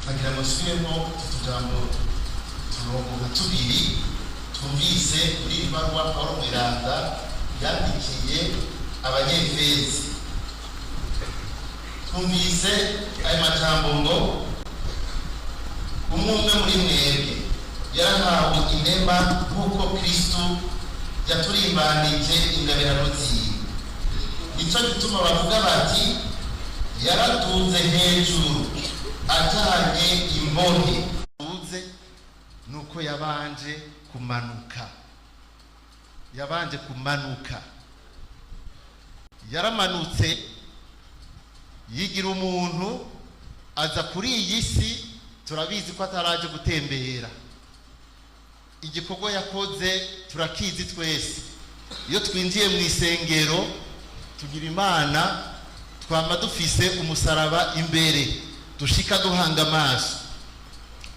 Nagira ngo nsubiremo utu tujambo, turongo nka tubiri twumvise muri iri baruwa Pawulo Mweranda yandikiye Abanyefezi. Twumvise ayo majambo ngo umwe umwe muri mwebwe yarahawe inema nk'uko Kristu yaturimbanije ingabirano ziwe. Nicyo gituma bavuga bati: "Yaraduze hejuru ajanye imbohe." Uze nuko yabanje kumanuka, yabanje kumanuka, yaramanutse yigira umuntu, aza kuri iyi si. Turabizi ko ataraje gutembera. Igikorwa yakoze turakizi twese. Iyo twinjiye mu isengero, tugira Imana, twama dufise umusaraba imbere, dushika duhanga amaso,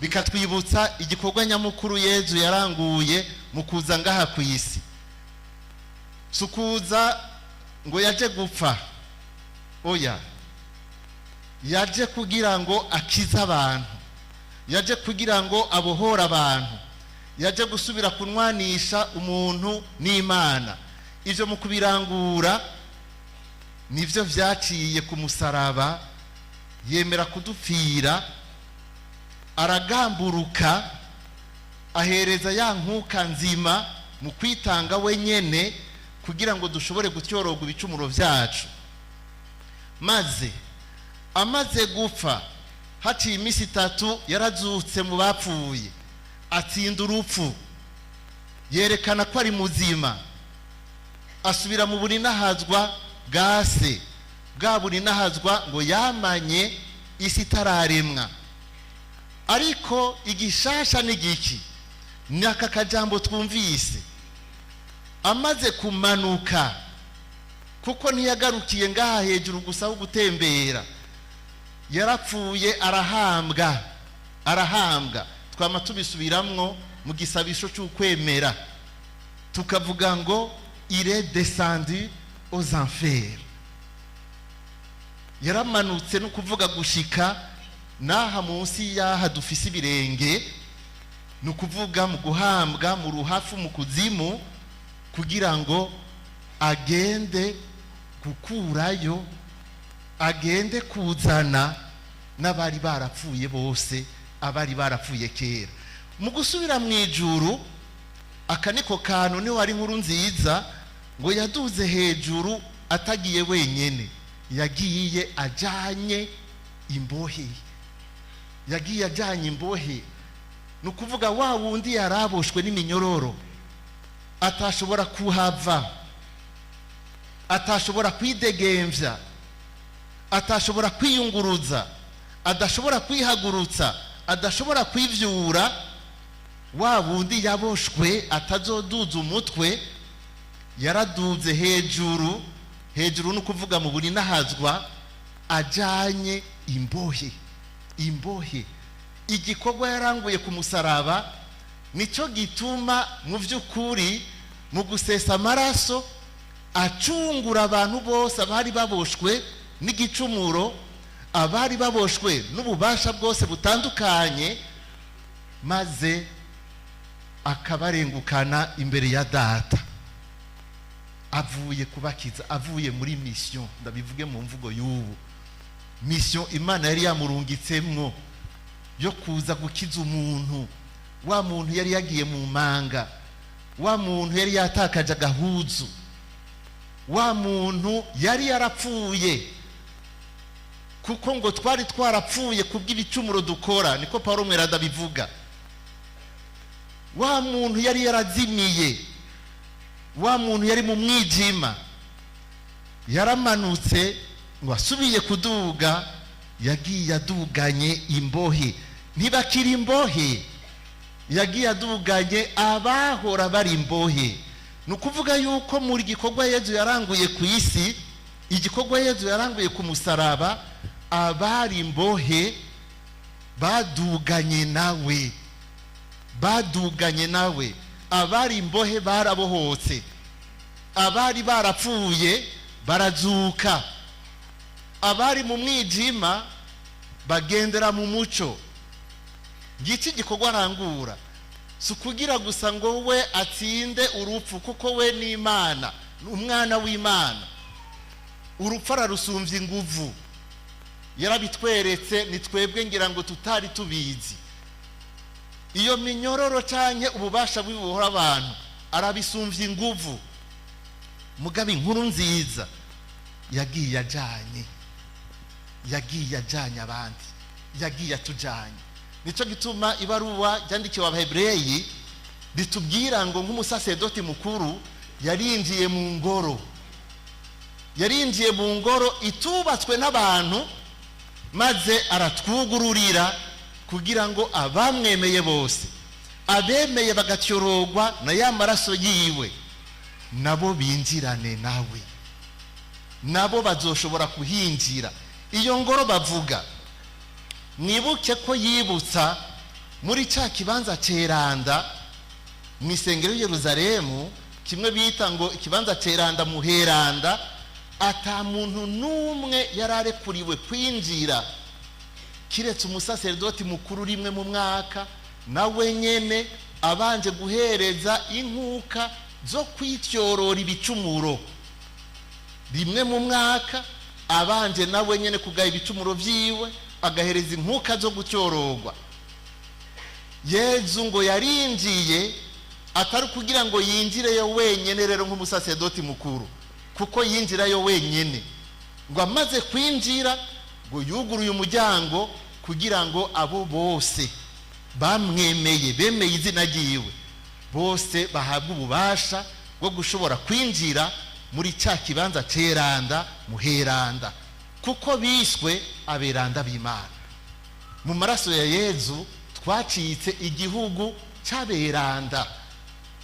bikatwibutsa igikorwa nyamukuru Yezu yaranguye mu kuza ngaha ku isi. Si ukuza ngo yaje gupfa, oya, yaje kugira ngo akize abantu, yaje kugira ngo abohore abantu, yaje gusubira kunwanisha umuntu n'Imana. Ibyo mu kubirangura nibyo byaciye ku musaraba. Yemera kudupfira, aragamburuka, ahereza ya nkuka nzima mu kwitanga wenyene kugira ngo dushobore gutyororwa ibicumuro byacu. Maze amaze gupfa, haciye iminsi 3, yarazutse mu bapfuye, atsinda urupfu, yerekana ko ari muzima, asubira mu burinahazwa bwa se, bwa burinahazwa ngo yamanye isi itararemwa. Ariko igishasha ni giki? Ni aka kajambo twumvise: amaze kumanuka, kuko ntiyagarukiye ngaha hejuru gusa ho gutembera, yarapfuye, arahambwa, arahambwa. Twama tubisubiramwo mu gisabisho cy'ukwemera, tukavuga ngo "Il est descendu aux enfers", yaramanutse, no kuvuga gushika n'aha munsi y'aha dufise ibirenge, ni ukuvuga mu guhambwa, mu ruhafu, mu kuzimu, kugira ngo agende gukurayo, agende kuzana n'abari barapfuye bose, abari barapfuye kera. Mu gusubira mu ijuru, aka niko kantu niho hari inkuru nziza, ngo yaduze hejuru atagiye wenyine, yagiye ajanye imbohe, yagiye ajanye imbohe. Ni ukuvuga wa wundi yaraboshwe n'iminyororo, atashobora kuhava, atashobora kwidegemvya, atashobora kwiyunguruza, adashobora kwihagurutsa, adashobora kwivyura, wa wundi yaboshwe atazoduza umutwe, yaraduze hejuru. Hejuru ni ukuvuga mu burinahazwa, ajanye imbohe, imbohe. Igikorwa yaranguye ku musaraba nicyo gituma mu by'ukuri mu gusesa amaraso acungura abantu bose, abari baboshwe n'igicumuro, abari baboshwe n'ububasha bwose butandukanye, maze akabarengukana imbere ya Data, avuye kubakiza, avuye muri mission. Ndabivuge mu mvugo y'ubu: mission Imana yari yamurungitsemwo yo kuza gukiza umuntu, wa muntu yari yagiye mu manga, wa muntu yari yatakaje agahuzu, wa muntu yari yarapfuye, kuko ngo twari twarapfuye kubw'ibicumuro dukora, niko Paul Mweranda abivuga. Wa muntu yari yarazimiye, wa muntu yari mu mwijima, yaramanutse. Ngo asubiye kuduga, yagiye aduganye imbohe. Ntibakiri imbohe, yagiye aduganye abahora bari imbohe. Ni ukuvuga yuko muri gikorwa Yezu yaranguye ku isi, igikorwa Yezu yaranguye ku musaraba, abari imbohe baduganye nawe, baduganye nawe. Abari imbohe barabohotse, abari barapfuye barazuka, abari mu mwijima bagendera mu muco. Ngiki igikorwa arangura, si ukugira gusa ngo we atsinde urupfu, kuko we ni Imana, ni umwana w'Imana. Urupfu ararusumbya inguvu, yarabitweretse. Ni twebwe ngira ngo tutari tubizi. Iyo minyororo canke ububasha bw'ubuhora abantu arabisumbya inguvu. Mugabo inkuru nziza, yagiye ajanye abandi, yagiye atujanye. Nicyo gituma ibaruwa ryandikiwe Abahebureyi ritubwira ngo nk'umusasedoti mukuru yarinjiye mu ngoro, yarinjiye mu ngoro itubatswe n'abantu, maze aratwugururira kugira ngo abamwemeye bose, abemeye bagatyorogwa na ya maraso yiwe, nabo binjirane nawe, nabo bazoshobora kuhinjira. Iyo ngoro bavuga, mwibuke ko yibutsa muri cya kibanza ceranda mu isengero Yeruzalemu, kimwe bita ngo ikibanza ceranda muheranda, ata muntu n'umwe yari arekuriwe kwinjira kiretse umusaseredoti mukuru rimwe mu mwaka, nawe nyene abanje guhereza inkuka zo kwityorora ibicumuro rimwe mu mwaka, abanje nawe nyene kugaya ibicumuro vyiwe, agahereza inkuka zo gutyororwa. Yezu ngo yarinjiye atari kugira ngo yinjireyo wenyene rero nk'umusaseredoti mukuru, kuko yinjirayo wenyene, ngo amaze kwinjira ngo yuguruye umuryango kugira ngo abo bose bamwemeye, bemeye izina ryiwe, bose bahabwe ububasha bwo gushobora kwinjira muri cya kibanza ceranda muheranda, kuko biswe aberanda b'Imana. Mu maraso ya Yezu twacitse igihugu cy'aberanda,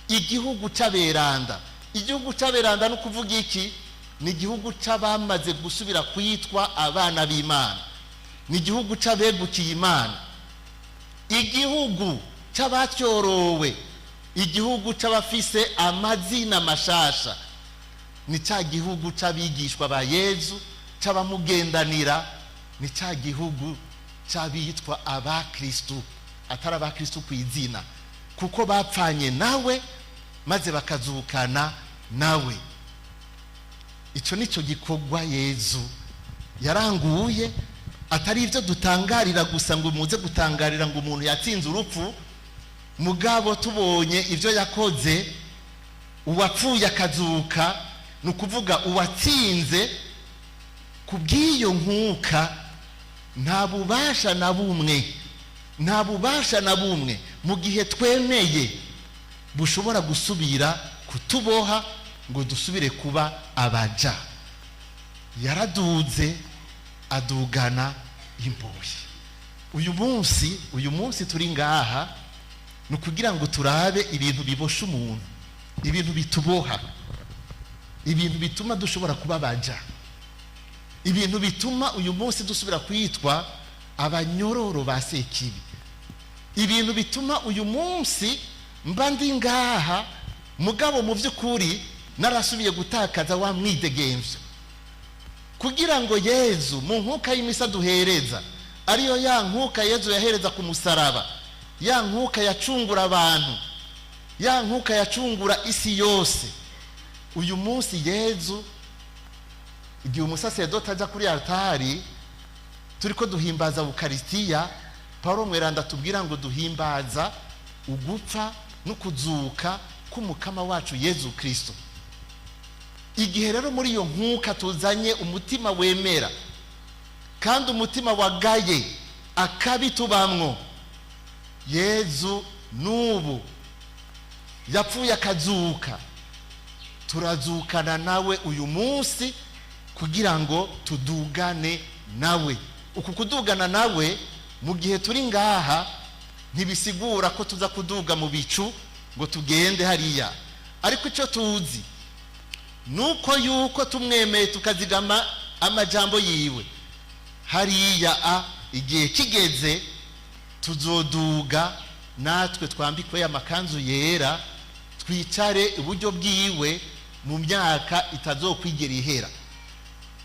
igihugu cy'aberanda. Igihugu cy'aberanda ni ukuvuga iki? Ni igihugu cy'abamaze gusubira kwitwa abana b'Imana, ni igihugu cy'abegukiye Imana, igihugu cy'abatyorowe, igihugu cy'abafise amazina mashasha. Ni cya gihugu cy'abigishwa ba Yezu, cy'abamugendanira, ni cya gihugu cy'abitwa abakristu, atari abakristu ku izina, kuko bapfanye nawe maze bakazukana nawe. Icyo ni cyo gikorwa Yezu yaranguye, atari ibyo dutangarira gusa ngo muze gutangarira ngo umuntu yatsinze urupfu. Mugabo tubonye ibyo yakoze, uwapfuye akazuka, ni ukuvuga uwatsinze. Ku bw'iyo nkuka, nta bubasha na bumwe, nta bubasha na bumwe mu gihe twemeye bushobora gusubira kutuboha ngo dusubire kuba abaja. Yaraduze, adugana imbohe. Uyu munsi turi ngaha ni ukugira ngo turabe ibintu bibosha umuntu, ibintu bituboha, ibintu bituma dushobora kuba abaja, ibintu bituma uyu munsi dusubira kwitwa abanyororo ba Sekibi, ibintu bituma uyu munsi mba ndi ngaha, mugabo mu by'ukuri narasubiye gutakaza wa mwidegemvyo. Kugira ngo Yezu mu nkuka y'imisa duhereza, ariyo ya nkuka Yezu yahereza ku musaraba, ya nkuka yacungura abantu, ya nkuka yacungura isi yose, uyu munsi Yezu, igihe umusaseredoti ajya kuri altari, turi ko duhimbaza ukarisitiya, Paul Mweranda tubwira ngo duhimbaza ugupfa no kuzuka k'Umukama wacu Yezu Kirisito. Igihe rero muri iyo nkuka tuzanye umutima wemera kandi umutima wagaye akabi tubamwo, Yezu n'ubu yapfuye akazuka, turazukana nawe uyu munsi kugira ngo tudugane nawe. Uku kudugana nawe mu gihe turi ngaha ntibisigura ko tuza kuduga mu bicu ngo tugende hariya, ariko icyo tuzi nuko yuko tumwemeye tukazigama amajambo yiwe, hariya a igihe kigeze tuzoduga natwe, twambikwe amakanzu yera, twicare iburyo bwiwe mu myaka itazokwigera ihera.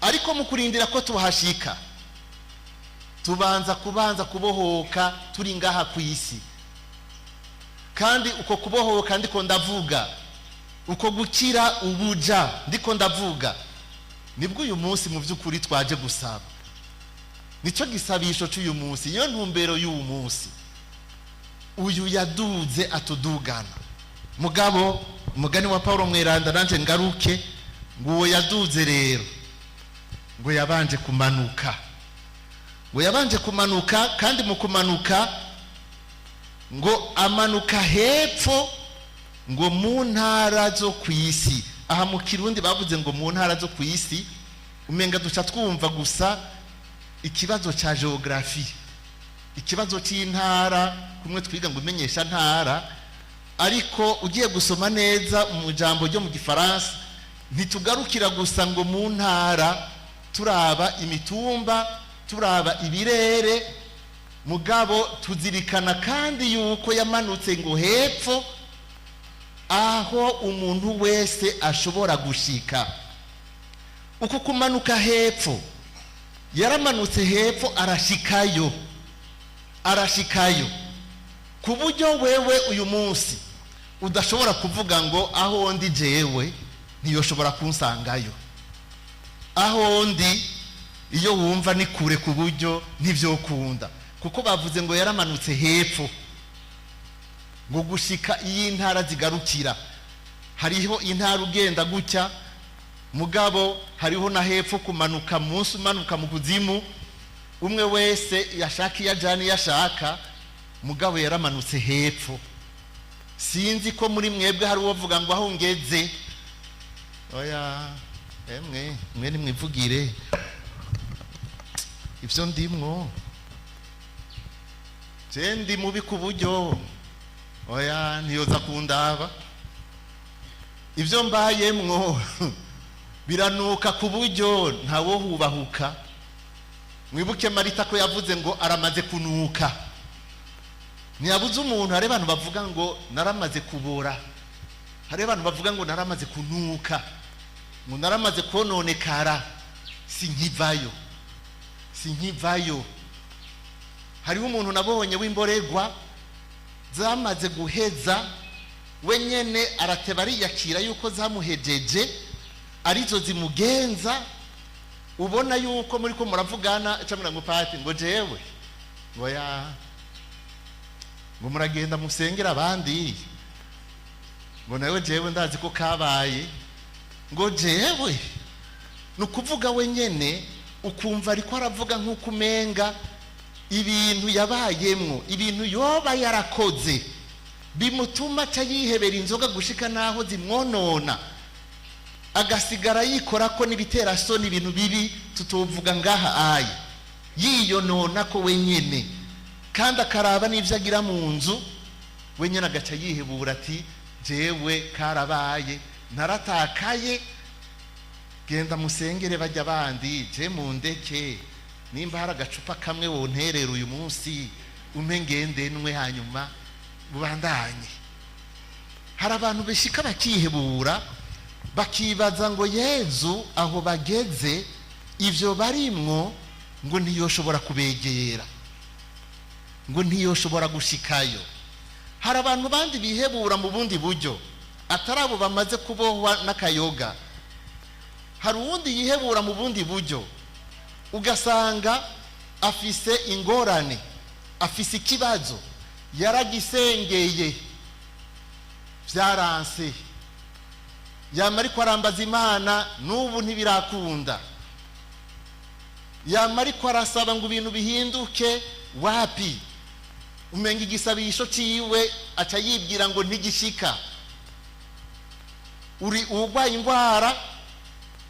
Ariko mu kurindira ko tuhashika, Tubanza kubanza kubohoka turi ngaha ku isi. Kandi uko kubohoka ndiko ndavuga, uko gukira ubuja ndiko ndavuga, nibwo uyu munsi mu by'ukuri twaje gusaba. Nicyo gisabisho cy'uyu munsi, iyo ntumbero y'uyu munsi. Uyu yaduze atudugana. Mugabo umugani wa Paul Mweranda, nanjye ngaruke, ngo uwo yaduze rero ngo yabanje kumanuka, ngo yabanje kumanuka. Kandi mu kumanuka ngo amanuka hepfo, ngo mu ntara zo ku isi. Aha mu Kirundi bavuze ngo mu ntara zo ku isi, umenga duca twumva gusa ikibazo cya géographie, ikibazo cy'intara, kumwe twiga ngo umenyesha ntara. Ariko ugiye gusoma neza mu ijambo ryo mu Gifaransa, ntitugarukira gusa ngo mu ntara, turaba imitumba, turaba ibirere, mugabo tuzirikana kandi yuko yamanutse ngo hepfo aho umuntu wese ashobora gushika. Uko kumanuka hepfo, yaramanutse hepfo arashikayo, arashikayo ku buryo wewe uyu munsi udashobora kuvuga ngo aho ndi jewe ntiyoshobora kunsangayo, aho ndi iyo wumva ni kure ku buryo ntibyokunda, kuko bavuze ngo yaramanutse hepfo ngo gushika iyo intara zigarukira. Hariho intara ugenda gutya, mugabo hariho na hepfo kumanuka munsi, umanuka mu kuzimu. Umwe wese yashaka iyo ajyana iyo ashaka, mugabo yaramanutse hepfo. Sinzi ko muri mwebwe hari uwovuga ngo aho ngeze, oya. Emwe mwe nimwivugire ibyo ndimwo. Je ndi mubi ku buryo oya ntiyoza kundaba. Ibyo mbayemwo biranuka ku buryo ntawo hubahuka. Mwibuke Marita ko yavuze ngo aramaze kunuka. Ntiyabuze umuntu. Hari abantu bavuga ngo naramaze kubora, hari abantu bavuga ngo naramaze kunuka, ngo naramaze kononekara, sinkivayo, sinkivayo. Hariho umuntu nabonye w'imboregwa zamaze guheza, we nyene arateba ariyakira yuko zamuhejeje, arizo zimugenza. Ubona yuko muri ko muravugana, camura ngo pati, ngo jewe ngo ya ngo muragenda musengera abandi, ngo nawe jewe ndazi ko kabaye, ngo jewe ni ukuvuga we nyene ukumva ariko aravuga nk'uko umenga ibintu yabayemwo, ibintu yoba yarakoze bimutuma aca yihebera inzoga gushika n'aho zimwonona, agasigara yikora ko n'ibiterasoni, ibintu bibi tutovuga ngaha aye, yiyonona ko wenyene, kandi akaraba n'ibyo agira mu nzu, wenyine agaca yihebura ati jewe karabaye, naratakaye, genda musengere bajya bandi, je mundeke, nimba hari agacupa kamwe wonterera uyu munsi umpe ngende nwe, hanyuma bubandanye. Hari abantu bishika bakihebura, bakibaza ngo Yezu aho bageze, ivyo barimwo, ngo ntiyoshobora kubegera, ngo ntiyoshobora gushikayo. Hari abantu bandi bihebura mu bundi buryo atari abo bamaze kubohwa n'akayoga. Hari uwundi yihebura mu bundi buryo, ugasanga afise ingorane, afise ikibazo, yaragisengeye byaranse, yama ariko arambaza Imana, n'ubu ntibirakunda, yama ariko arasaba ngo ibintu bihinduke, wapi, umenga igisabisho ciwe aca yibwira ngo ntigishika. Uri uwurwaye indwara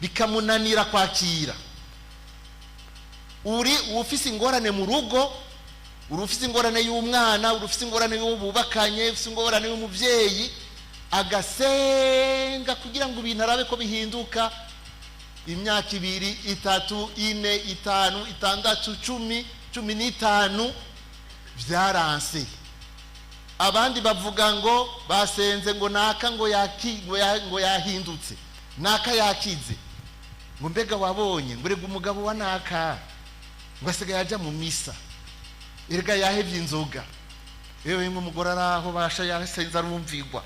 bikamunanira kwakira, uri ufise ingorane mu rugo, uri ufise ingorane y'umwana, uri ufise ingorane y'uwo bubakanye, ufise ingorane y'umubyeyi, agasenga kugira ngo ibintu arabe ko bihinduka, imyaka 2, 3, 4, 5, 6, 10, 15, byaranse. Abandi bavuga ngo basenze ngo naka ngo yaki ngo, ya, ngo yahindutse, naka yakize, ngo mbega wabonye, ngo rega umugabo wa naka Ngo asigaye ajya mu misa, erega yahevye inzoga. Yewe, umugore araho basha, yasenze arumvigwa.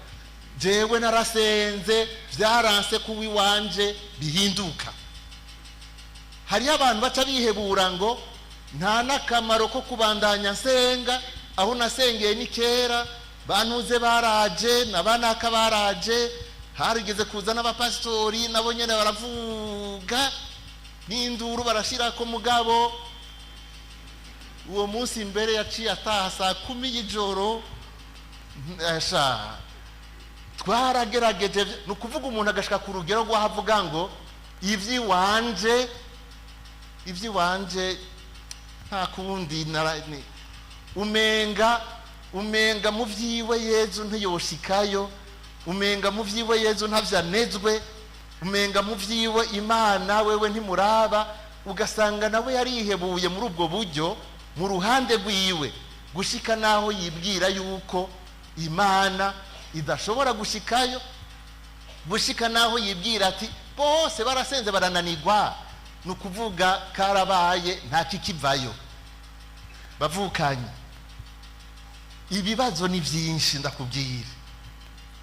Jewe narasenze byaranse kuba iwanje bihinduka. Hariho abantu baca bihebura ngo nta n'akamaro ko kubandanya nsenga, aho nasengeye ni kera, bantuze baraje na banaka baraje, harigeze kuza n'abapasitori, nabo nyene baravuga n'induru barashira ko. Mugabo uwo munsi mbere yaciye ataha saa 10 y'ijoro. Sha, twaragerageje. Ni ukuvuga umuntu agashika ku rugero rw'aho avuga ngo iby'iwanje, iby'iwanje nta kundi. Umenga mu byiwe Yezu ntiyoshikayo, umenga mu byiwe Yezu ntavyanezwe, umenga mu byiwe Imana wewe ntimuraba. Ugasanga nawe yarihebuye muri ubwo buryo mu ruhande rwiwe, gushika naho yibwira yuko Imana idashobora gushikayo, gushika naho yibwira ati bose barasenze barananirwa, ni ukuvuga karabaye, nta kikivayo. Bavukanye, ibibazo ni byinshi, ndakubwira,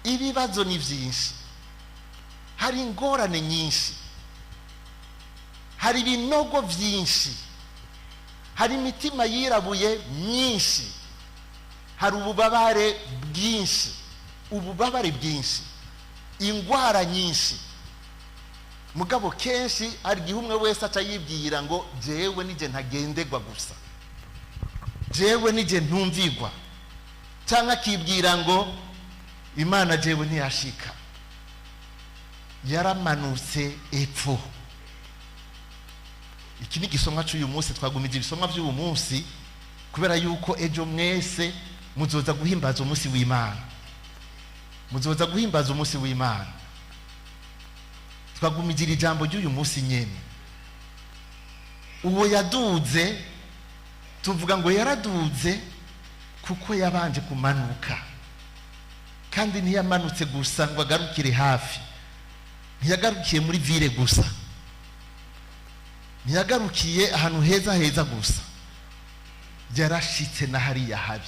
ibibazo ni byinshi. Hari ingorane nyinshi, hari ibinogo byinshi, hari imitima yirabuye myinshi, hari ububabare bwinshi, ububabare bwinshi, ingwara nyinshi. Mugabo kenshi hari igihe umwe wese aca yibwira ngo jewe nije ntagendegwa gusa, jewe nije ntumvigwa, cyangwa akibwira ngo Imana jewe ntiyashika. Yaramanutse epfo. Iki ni igisomwa cy'uyu munsi. Twagumije ibisomwa by'uyu munsi kubera yuko ejo mwese muzoza guhimbaza umunsi w'Imana, muzoza guhimbaza umunsi w'Imana. Twagumije iri jambo ry'uyu munsi nyene. Uwo yaduze, tuvuga ngo yaraduze kuko yabanje kumanuka. Kandi ntiyamanutse gusa ngo agarukire hafi, ntiyagarukiye muri ville gusa, ntiyagarukiye ahantu heza heza gusa, yarashitse na hariya habi.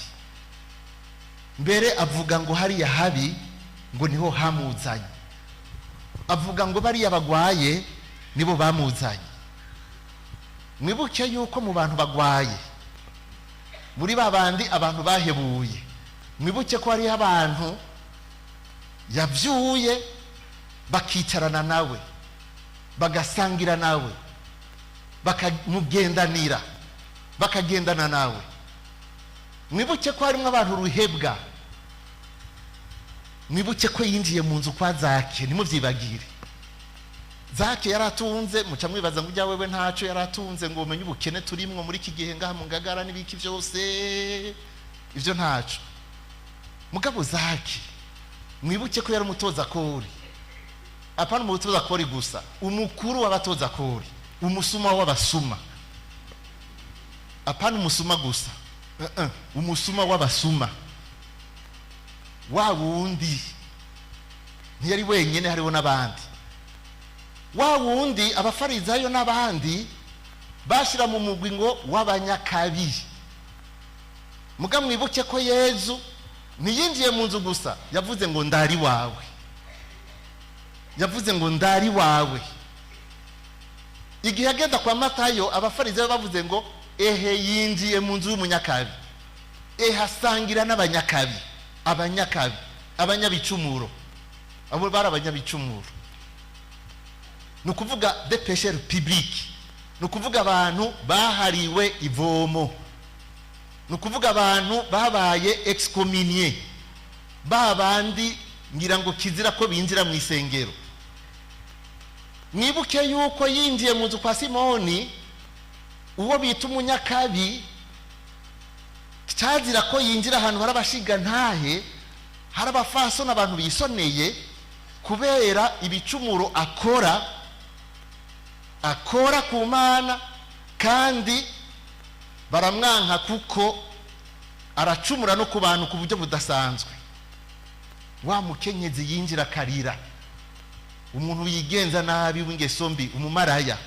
Mbere avuga ngo hariya habi ngo niho hamuzanye, avuga ngo bariya bagwaye nibo bamuzanye. Mwibuke yuko mu bantu bagwaye, muri ba bandi abantu bahebuye, mwibuke ko hariho abantu yavyuye bakicarana nawe, bagasangira nawe, bakamugendanira, bakagendana nawe. Mwibuke ko harimo abantu ruhebwa. Mwibuke ko yinjiye mu nzu kwa Zake, ntimubyibagire. Zake yaratunze, muca mwibaza ngo ujya wewe ntaco yaratunze, ngo umenye ubukene turimwo muri iki gihe ngaha mu Ngagara n'ibiki byose, ibyo ntaco. Mugabo Zake, mwibuke ko yari umutoza kori, apana umutoza kori gusa, umukuru w'abatoza kori, umusuma w'abasuma. Apana umusuma gusa, umusuma w'abasuma. Wa wundi ntiyari wenyine, hariho n'abandi. Wa wundi abafarizayo n'abandi bashyira mu mugwi ngo w'abanyakabi. Muga mwibuke ko Yezu ntiyinjiye mu nzu gusa, yavuze ngo ndari wawe, yavuze ngo ndari wawe. Igihe agenda kwa Matayo, abafarizayo bavuze ngo ehe, yinjiye mu nzu y'umunyakabi, ehe, asangira n'abanyakabi, abanyakabi, abanyabicumuro. Abo bari abanyabicumuro, ni ukuvuga des pécheurs publics, ni ukuvuga abantu bahariwe ivomo, ni ukuvuga abantu babaye excommuniés, ba bandi ngira ngo kizira ko binjira mu isengero. Mwibuke yuko yinjiye mu nzu kwa Simoni, uwo bita umunyakabi, cyazira ko yinjira ahantu hari abashinga ntahe, hari abafasoni, abantu bisoneye, kubera ibicumuro akora, akora ku Mana, kandi baramwanka kuko aracumura no ku bantu ku buryo budasanzwe. Wa mukenyezi yinjira akarira, umuntu yigenza nabi, w'ingeso mbi, umumaraya.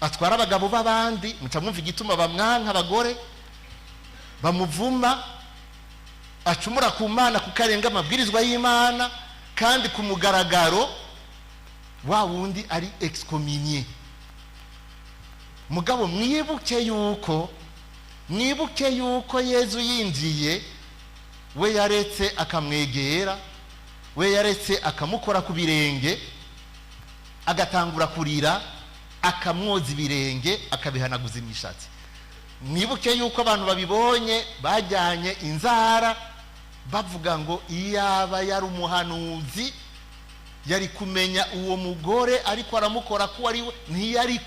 Atwara abagabo b'abandi, muca mwumva igituma bamwanka abagore, bamuvuma, acumura ku Mana kuko arenga amabwirizwa y'Imana kandi ku mugaragaro, wa wundi ari excommunié. Mugabo mwibuke yuko Yezu yinjiye, we yaretse akamwegera, we yaretse akamukora ku birenge, agatangura kurira, akamwoza ibirenge, akabihanaguza imishatsi. Mwibuke yuko abantu babibonye bajyanye inzara, bavuga ngo iyaba yari umuhanuzi yari kumenya uwo mugore ariko aramukora ko ari we, ntiyari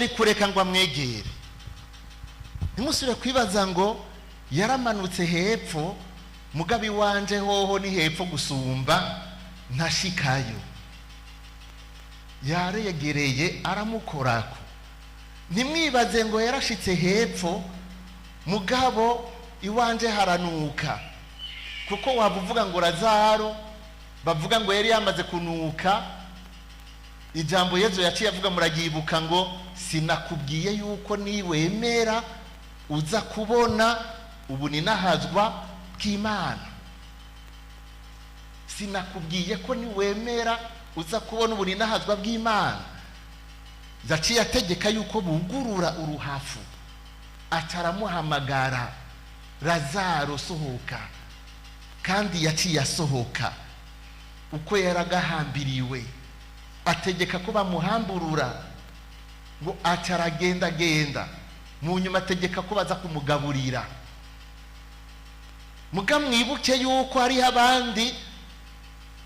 kureka ngo amwegere. Ntimusubire kwibaza ngo yaramanutse hepfo, mugabo iwanje hoho ni hepfo gusumba, ntashikayo. Yaregereye aramukorako. Ntimwibaze ngo yarashitse hepfo, mugabo iwanje haranuka, kuko waba uvuga ngo Lazaro bavuga ngo yari yamaze kunuka. Ijambo Yezu yaciye avuga muraryibuka, ngo sinakubwiye yuko niwemera uza kubona ubuninahazwa bw'Imana? Sinakubwiye ko niwemera uza kubona ubuninahazwa bw'Imana? Yaciye ategeka yuko bugurura uruhafu, ataramuhamagara, "Lazaro, sohoka." Kandi yaciye asohoka uko yaragahambiriwe. Ategeka ko bamuhamburura, ngo ataragendagenda. Mu nyuma ategeka ko baza kumugaburira. Muga mwibuke yuko hariho abandi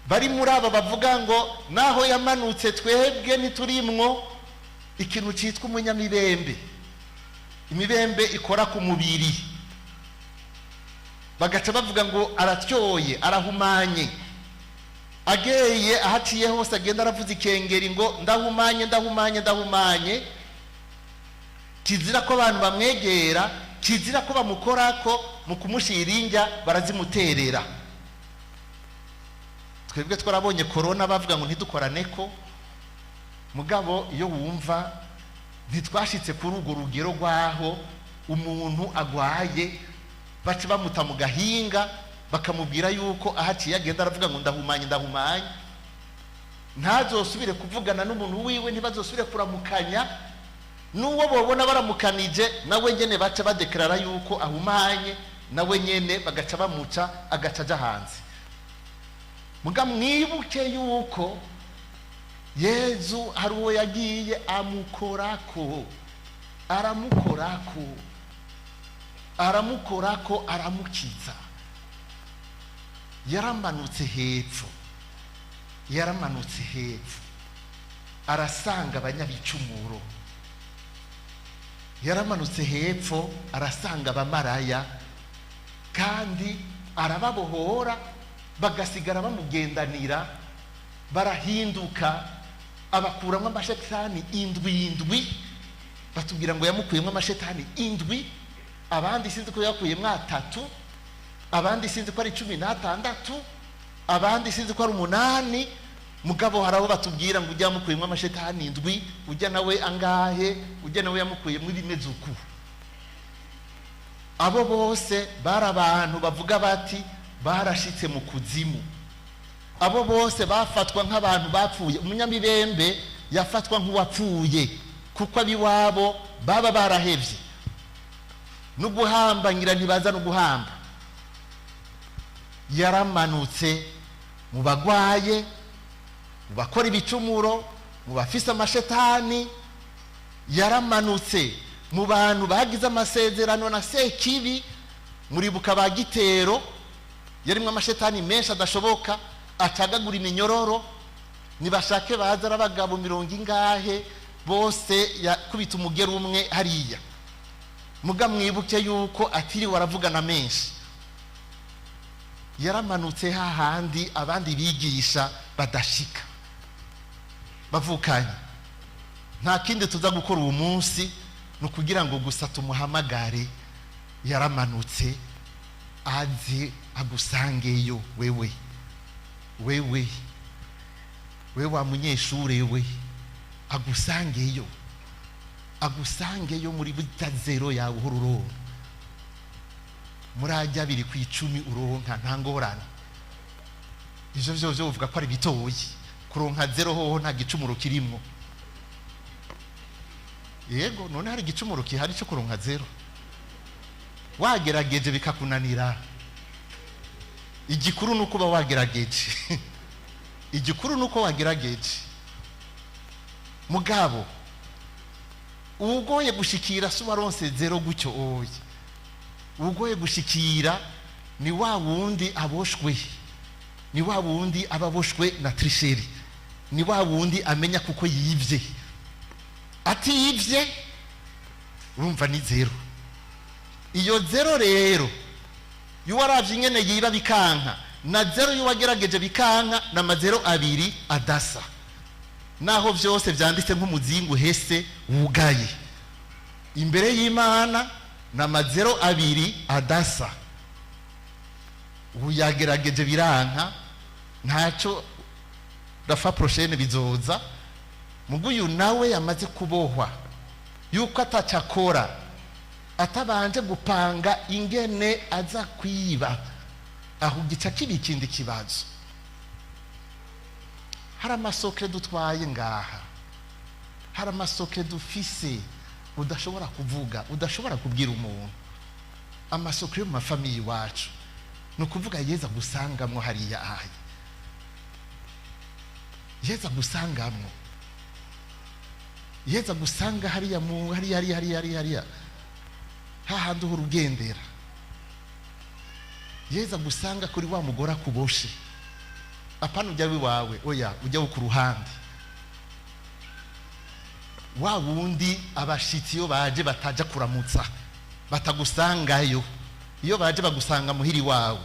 bari muri aba bavuga ngo naho yamanutse twebwe ntiturimwo. Ikintu cyitwa umunyamibembe, imibembe ikora ku mubiri, bagaca bavuga ngo aratyoye, arahumanye. Ageye ahaciye hose agenda aravuza ikengeri ngo ndahumanye, ndahumanye, ndahumanye. Kizira ko abantu bamwegera, kizira ko bamukorako, mu kumushyira indya barazimuterera. Twebwe twarabonye korona bavuga ngo ntidukorane ko, mugabo iyo wumva ntitwashitse kuri urwo rugero rw'aho umuntu agwaye baca bamuta mu gahinga, bakamubwira yuko ahaciye agenda aravuga ngo ndahumanye, ndahumanye, ntazosubire kuvugana n'umuntu wiwe, ntibazosubire kuramukanya n'uwo bobona baramukanije, nawe nyene baca badekarara yuko ahumanye, nawe nyene bagaca bamuca, agaca aja hanze. Muga mwibuke yuko Yezu hari uwo yagiye amukorako, aramukorako, aramukorako, aramukiza. Yaramanutse hepfo, yaramanutse hepfo arasanga abanyabicumuro, yaramanutse hepfo arasanga abamaraya, kandi arababohora, bagasigara bamugendanira, barahinduka. Abakuramo amashetani indwi indwi, batubwira ngo yamukuyemo amashetani indwi, abandi sinzi ko yakuyemo atatu, abandi sinzi ko ari 16, abandi sinzi ko ari 8. Mugabo hari abo batubwira ngo ujya yamukuyemo amashetani indwi, ujya nawe angahe, ujya nawe yamukuyemo ibimeze uku. Abo bose bari abantu bavuga bati barashitse mu kuzimu. Abo bose bafatwa nk'abantu bapfuye. Umunyamibembe yafatwa nk'uwapfuye, kuko ab'iwabo baba barahevye no guhamba, ngira ntibaza no guhamba. Yaramanutse mu bagwaye, mu bakora ibicumuro, mu bafise amashetani. Yaramanutse mu bantu bagize amasezerano na Sekibi. Muribuka ba Gitero, yarimwo amashetani menshi adashoboka, acagagura iminyororo. Nibashake baza ari abagabo mirongo ingahe, bose yakubita umugeri umwe hariya. Muga mwibuke yuko atiriwe aravugana menshi, yaramanutse hahandi abandi bigisha badashika. Bavukanye, nta kindi tuza gukora uwo munsi, ni ukugira ngo gusa tumuhamagare. Yaramanutse, aze agusangeyo wewe, wewe, wewe wa munyeshure we. Agusangeyo, agusangeyo muri buta zéro yawe uhora uronka, muri ajya 2% uronka, nta ngorane. Ivyo vyo uvuga ko ari bitoyi. Kuronka zéro hoho nta gicumuro kirimwo. Yego, none hari igicumuro kihari cyo kuronka zéro wagerageje bikakunanira? Igikuru ni uko uba wagerageje, igikuru ni uko wagerageje. Mugabo ugoye gushikira si uwaronse zéro gutyo, oye. Ugoye gushikira ni wa wundi aboshwe, ni wa wundi aba aboshwe na tricherie, ni wa wundi amenya kuko yivye. Atiyivye, urumva ni zéro. Iyo zéro rero y'uwaravye ingene yiba bikanka, na zéro y'uwagerageje bikanka, ni ama zéro abiri adasa, naho vyose vyanditse nk'umuzingi uhese wugaye. Imbere y'Imana ni ama zéro abiri adasa. Ubu yagerageje biranka, ntaco, la fois prochaine bizoza. Mugu uyu nawe yamaze kubohwa yuko atacakora atabanje gupanga ingene aza kwiba, aho gica kiba ikindi kibazo. Hari ama secrets dutwaye ngaha, hari ama secrets dufise udashobora kuvuga, udashobora kubwira umuntu, ama secrets yo mu ma familles iwacu. Ni ukuvuga Yeza gusangamwo hariya aye, Yeza gusangamwo, Yeza gusanga hariya mu hariya hariya hariya hariya hariya hahandi uhora ugendera, Yeza gusanga kuri wa mugore akuboshe. Apana ujya wiwawe, oya, ujya wo ku ruhande, wa wundi abashitsi iyo baje bataja kuramutsa, batagusangayo. Iyo baje bagusanga muhiri wawe,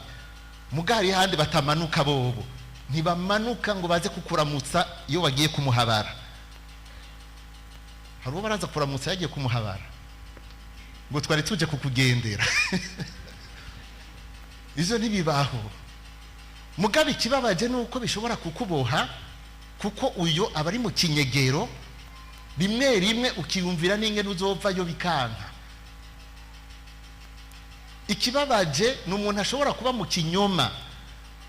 mugari handi batamanuka, bobo ntibamanuka ngo baze kukuramutsa iyo bagiye kumuhabara. Hari uwo baraza kuramutsa yagiye kumuhabara, ngo twari tuje kukugendera. Ivyo ntibibaho. Mugabe ikibabaje ni uko bishobora kukuboha, kuko uyo aba ari mu kinyegero. Rimwe rimwe ukiyumvira n'ingene uzovayo bikanka. Ikibabaje ni umuntu ashobora kuba mu kinyoma,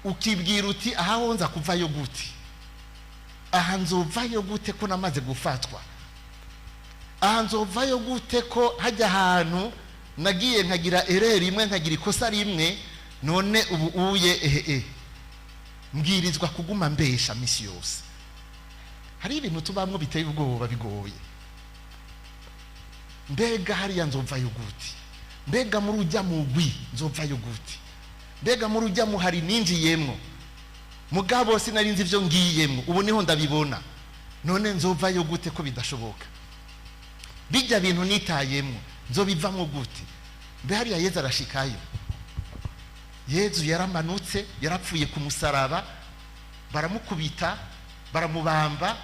ukibwira uti: "Aha ho nza kuvayo gute? Aha nzovayo gute ko namaze gufatwa? Aha nzovayo gute ko hajya ahantu nagiye nkagira erreur imwe, nkagira ikosa rimwe, none ubu uye ehe mbwirizwa kuguma mbesha misi yose?" Hari ibintu tubamwo biteye ubwoba, bigoye. Mbega hariya nzovayo gute? Mbega muri ujya mugwi nzovayo gute? Mbega muri ujya muhari ninjiyemwo, mugabo sinari nzi ibyo ngiyemwo, ubu niho ndabibona, none nzovayo gute ko bidashoboka? Bijya bintu nitayemwo nzobivamwo gute? Mbe hariya Yezu arashikayo? Yezu yaramanutse, yarapfuye ku musaraba, baramukubita, baramubamba,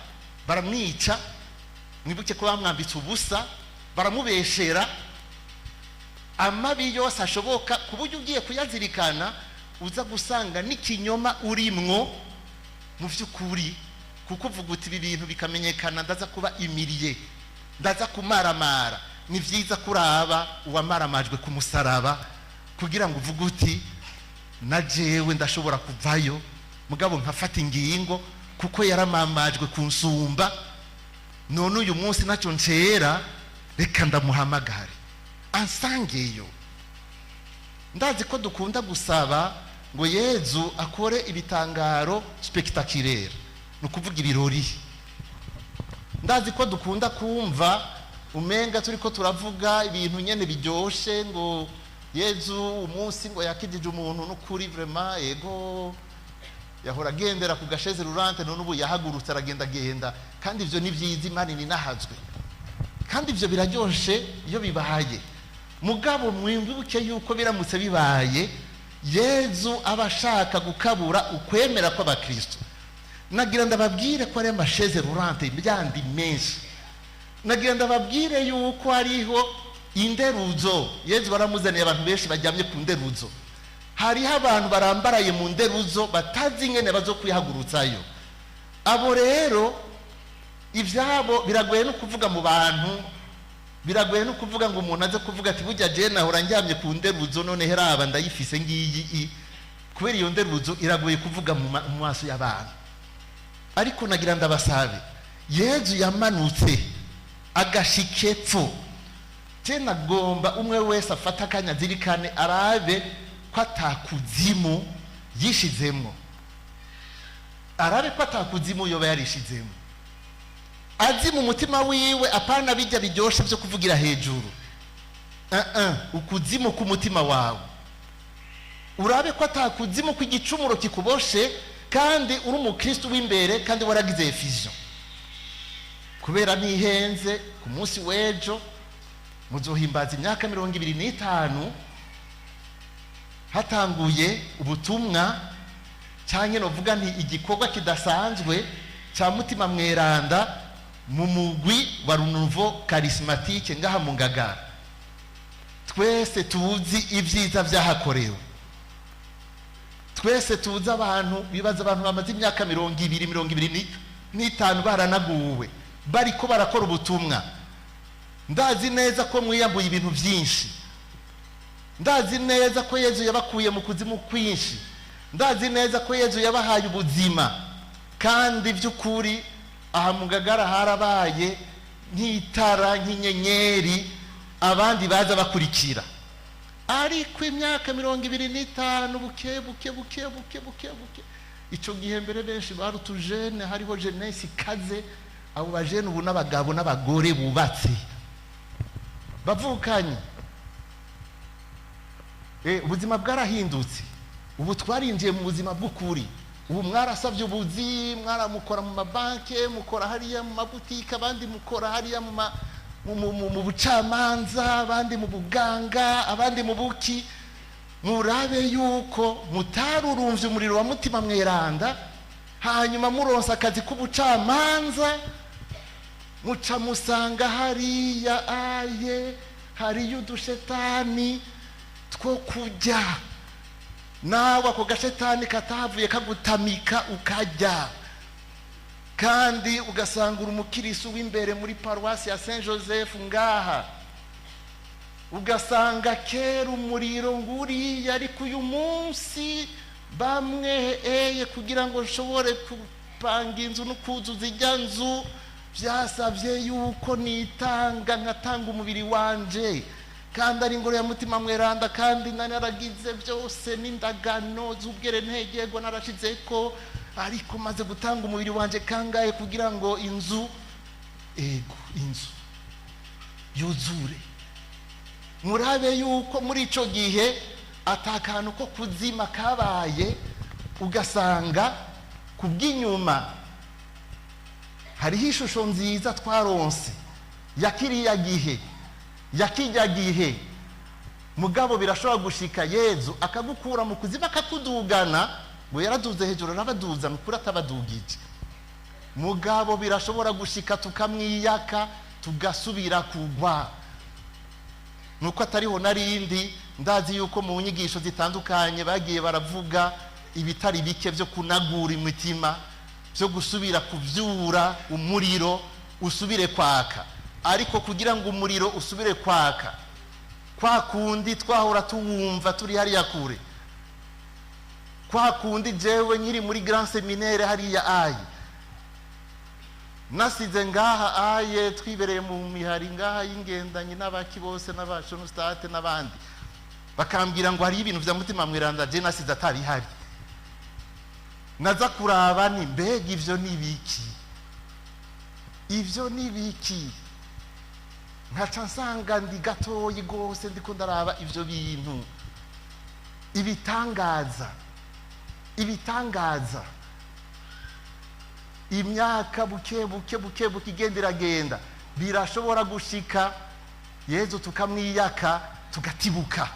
baramwica. Mwibuke ko bamwambitse ubusa, baramubeshera amabi yose ashoboka, ku buryo ugiye kuyazirikana uza gusanga n'ikinyoma urimwo mu by'ukuri, kuko uvuga uti: "Ibi bintu bikamenyekana ndaza kuba humilié, ndaza kumaramara." Ni byiza kuraba uwamaramajwe ku musaraba kugira ngo uvuge uti: "Na jewe ndashobora kuvayo, mugabo nkafata ingingo, kuko yaramamajwe ku nsumba. None uyu munsi ntacyo ncera, reka ndamuhamagare ansangeyo." Ndazi ko dukunda gusaba ngo Yezu akore ibitangaro spectaculaire, ni ukuvuga ibirori. Ndazi ko dukunda kumva umenga turi ko turavuga ibintu nyene biryoshe, ngo Yezu umunsi ngo yakijije umuntu, n'ukuri vraiment, ego, yahora agendera ku ga chaise roulante, none ubu yahagurutse aragendagenda. Kandi ivyo ni vyiza, Imana ninahazwe, kandi ivyo biraryoshe iyo bibaye. Mugabo mwibuke yuko biramutse bibaye, Yezu aba ashaka gukabura ukwemera kw'abakristo. Nagira ndababwire ko ari ama chaises roulantes byandi menshi. Nagira ndababwire yuko hariho inderuzo. Yezu baramuzaniye abantu benshi baryamye ku nderuzo. Hariho abantu barambaraye mu nderuzo, batazi ingene bazo kwihagurutsayo. Abo rero Ibyabo biragoye no kuvuga mu bantu, biragoye no kuvuga ngo umuntu aze kuvuga ati: "Burya je nahora ndyamye ku nderuzo, none heraba ndayifise ngiyi." Kubera iyo nderuzo iragoye kuvuga mu maso y'abantu. Ariko nagira ndabasabe, Yezu yamanutse agashika epfo. Je nagomba umwe wese afata akanya azirikane, arabe ko atakuzimu yishizemwo, arabe ko atakuzimu yoba yarishizemo, azi mu mutima wiwe, apana bijya biryoshe byo kuvugira hejuru. Ukuzimu k'umutima wawe, urabe ko atakuzimu kw'igicumuro kikuboshe kandi uri umukristo w'imbere, kandi waragize effusion. Kubera ntihenze, ku munsi w'ejo muzohimbaza imyaka 25 hatanguye ubutumwa, cyangwa novuga nti igikorwa kidasanzwe cya Mutima Mweranda mu mugwi wa Renouveau Charismatique ngaha mu Ngagara. Twese tuzi ibyiza byahakorewe, twese tuzi abantu bibaza, abantu bamaze imyaka 20, 25 baranaguwe, bariko barakora ubutumwa. Ndazi neza ko mwiyambuye ibintu byinshi, ndazi neza ko Yezu yabakuye mu kuzimu kwinshi, ndazi neza ko Yezu yabahaye ubuzima. Kandi by'ukuri aha mu Ngagara harabaye nk'itara, nk'inyenyeri abandi baza bakurikira. Ariko imyaka 25, buke buke buke buke buke buke. Icyo gihe mbere benshi bari utujene, hariho jeunesse ikaze. Abo bajene ubu n'abagabo n'abagore bubatse bavukanye. Ubuzima bwarahindutse, ubu twarinjiye mu buzima bw'ukuri. Ubu mwarasabye ubuzi, mwaramukora mu mabanki, mukora hariya mu mabutike, abandi mukora hariya mu bucamanza, abandi mu buganga, abandi mu buki. Murabe yuko mutarurumvye umuriro wa Mutima Mweranda, hanyuma muronsa akazi k'ubucamanza, muca musanga hariya aye hariyo udushetani two kurya, nawe ako gashetani katavuye kagutamika ukarya, kandi ugasanga uri umukirisu w'imbere muri paruwasi ya Saint Joseph ngaha. Ugasanga kera umuriro nguriya, ariko uyu munsi bamwe eye kugira ngo nshobore gupanga inzu no kuzuza ijya nzu, byasabye yuko nitanga, nkatanga umubiri wanje, kandi ari ingoro ya Mutima Mweranda, kandi naragize byose n'indagano z'ubwere ntegego narashize ko, ariko maze gutanga umubiri wanje kangahe kugira ngo inzu, ego, inzu yuzure. Murabe yuko muri ico gihe atakantu ko kuzima kabaye, ugasanga kubw'inyuma hariho ishusho nziza twaronse ya kiriya gihe, ya kijya gihe. Mugabo birashobora gushika Yezu akagukura mu kuzima, akakudugana, ngo yaraduze hejuru, arabaduza, ni ukuri atabadugije. Mugabo birashobora gushika tukamwiyaka, tugasubira kugwa. Nuko atariho narindi, ndazi yuko mu nyigisho zitandukanye bagiye baravuga ibitari bike byo kunagura imitima, byo gusubira kuvyura umuriro usubire kwaka. Ariko kugira ngo umuriro usubire kwaka kwa kundi twahora tuwumva turi hariya kure, kwa kundi jewe nkiri muri grand séminaire hariya aye nasize ngaha aye, twibereye mu mihari ngaha y'ingendanyi n'abaki bose n'abashonustate n'abandi, bakambwira ngo hariyo ibintu vya Mutima Mweranda, je nasize atabihari. Naza kuraba ni mbega ivyo ni biki, ivyo ni biki? Nkaca nsanga ndi gatoyi rwose, ndiko ndaraba ivyo bintu, ibitangaza, ibitangaza. Imyaka buke buke buke buke igenda iragenda, birashobora gushika Yezu tukamwiyaka, tugatibuka.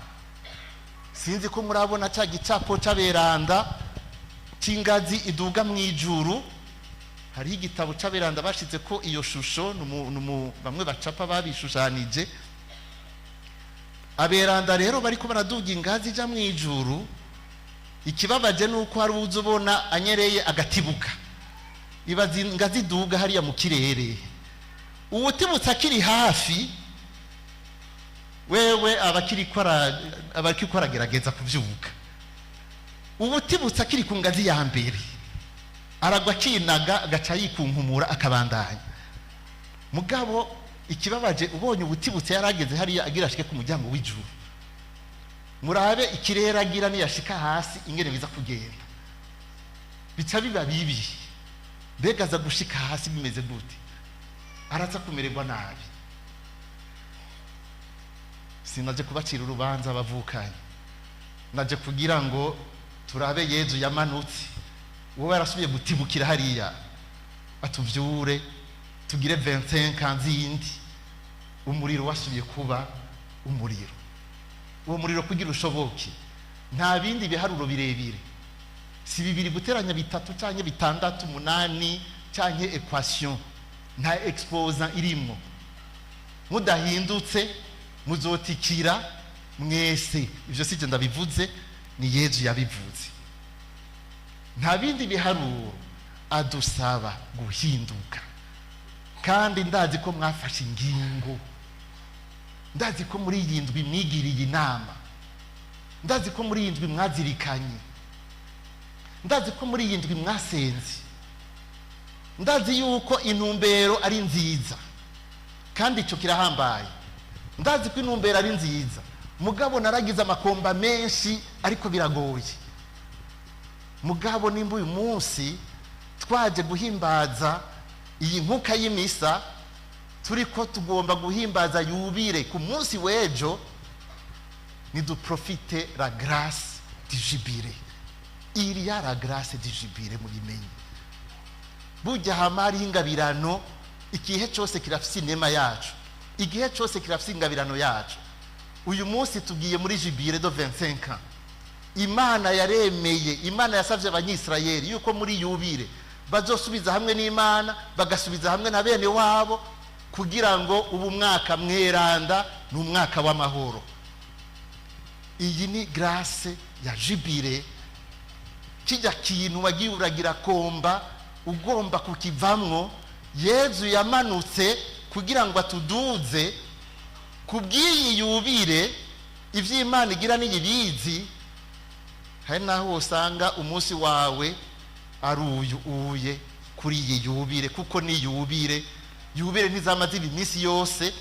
Sinzi ko murabona cya gicapo c'aberanda c'ingazi iduga mu ijuru. Hariho igitabo c'aberanda bashize ko iyo shusho, bamwe bacapa babishushanije. Aberanda rero bariko baraduga ingazi ija mu ijuru. Ikibabaje nuko hari uza ubona anyereye agatibuka. Ibaza ingazi iduga hariya mu kirere, uwutibutse akiri hafi wewe aba akiriko aragerageza kuvyuka. Uwutibutse akiri ku ngazi ya mbere aragwa akinaga, agaca yikunkumura, akabandanya. Mugabo ikibabaje, ubonye ubutibutse yarageze hariya agira ashike ku muryango w'ijuru, murabe ikirere agira niyashika hasi ingene biza kugenda, bica biba bibi. Mbega aza gushika hasi bimeze gute? Araza kumererwa nabi. Sinaje kubacira urubanza abavukanye, naje kugira ngo turabe Yezu yamanutse, wowe yarasubiye gutibukira hariya, atuvyure tugire 25 ans zindi umuriro wasubiye kuba umuriro. Uwo muriro kugira ushoboke nta bindi biharuro birebire, si bibiri guteranya bitatu canke bitandatu umunani canke équation, nta exposant irimwo. Mudahindutse muzotikira mwese. Ivyo sije ndabivuze, ni Yezu yabivuze. Nta bindi biharuro, adusaba guhinduka. Kandi ndazi ko mwafashe ingingo, ndazi ko muri iyi ndwi mwigiriye inama, ndazi ko muri iyi ndwi mwazirikanye, ndazi ko muri iyi ndwi mwasenze, ndazi yuko intumbero ari nziza, kandi icyo kirahambaye. Ndazi ko intumbero ari nziza, mugabo naragize amakomba menshi, ariko biragoye. Mugabo nimba uyu munsi twaje guhimbaza iyi nkuka y'imisa, turi ko tugomba guhimbaza yubile ku munsi w'ejo, niduprofite la grâce du jubilé. Il y a la grâce du jubilé, mubimenye. Burya hama hariho ingabirano, igihe cyose kirafise inema yacu, igihe cyose kirafise ingabirano yacu. Uyu munsi tugiye muri jubilé de 25 ans. Imana yaremeye, Imana yasabye Abanyisirayeli yuko muri yubile bazosubiza hamwe n'Imana, bagasubiza hamwe na bene wabo, kugira ngo ubu mwaka mweranda ni umwaka w'amahoro. Iyi ni grâce ya jubilé. Kijya kintu wagiye uragira komba ugomba kukivamwo, Yezu yamanutse kugira ngo atuduze ku bw'iyi yubile. Iby'Imana igira n'iyibizi. Hari n'aho usanga umunsi wawe ari uyu uye kuri iyi yubile, kuko ni yubile. Yubile ntizama ziba iminsi yose,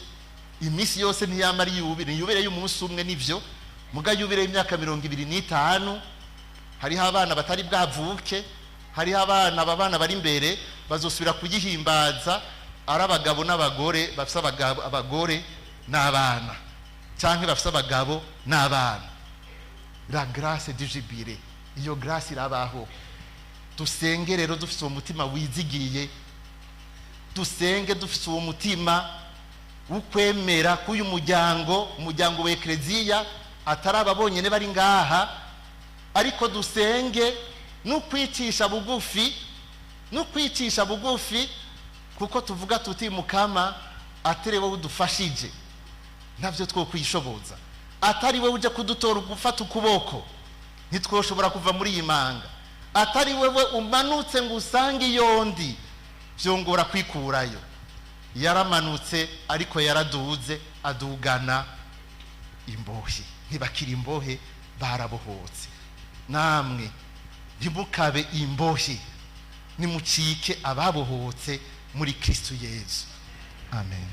iminsi yose ntiyama ari yubile. Ni yubile y'umunsi umwe nivyo, muga yubile y'imyaka 25, hariho abana batari bwavuke, hariho abana, aba bana bari imbere bazosubira kuyihimbaza ari abagabo n'abagore bafise abagabo, abagore n'abana, cyangwa bafise abagabo n'abana. La grâce du jubilé, iyo grâce irabaho. Dusenge rero dufise uwo mutima wizigiye, dusenge dufise uwo mutima w'ukwemera k'uyu muryango, umuryango wa Ekleziya, atari aba bonyene bari ngaha, ariko dusenge no kwicisha bugufi, no kwicisha bugufi, kuko tuvuga tuti: "Mukama, atari wowe udufashije ntabyo two kwishoboza, atari wowe uje kudutora gufata ukuboko ntitwoshobora kuva muri iyi manga, atari wewe umanutse ngo usange iyondi byongora kwikurayo." Yaramanutse, ariko yaraduze, adugana imbohe. Ntibakiri imbohe, barabohotse. Namwe ntimukabe imbohe, nimucike ababohotse muri Kristo Yezu. Amen.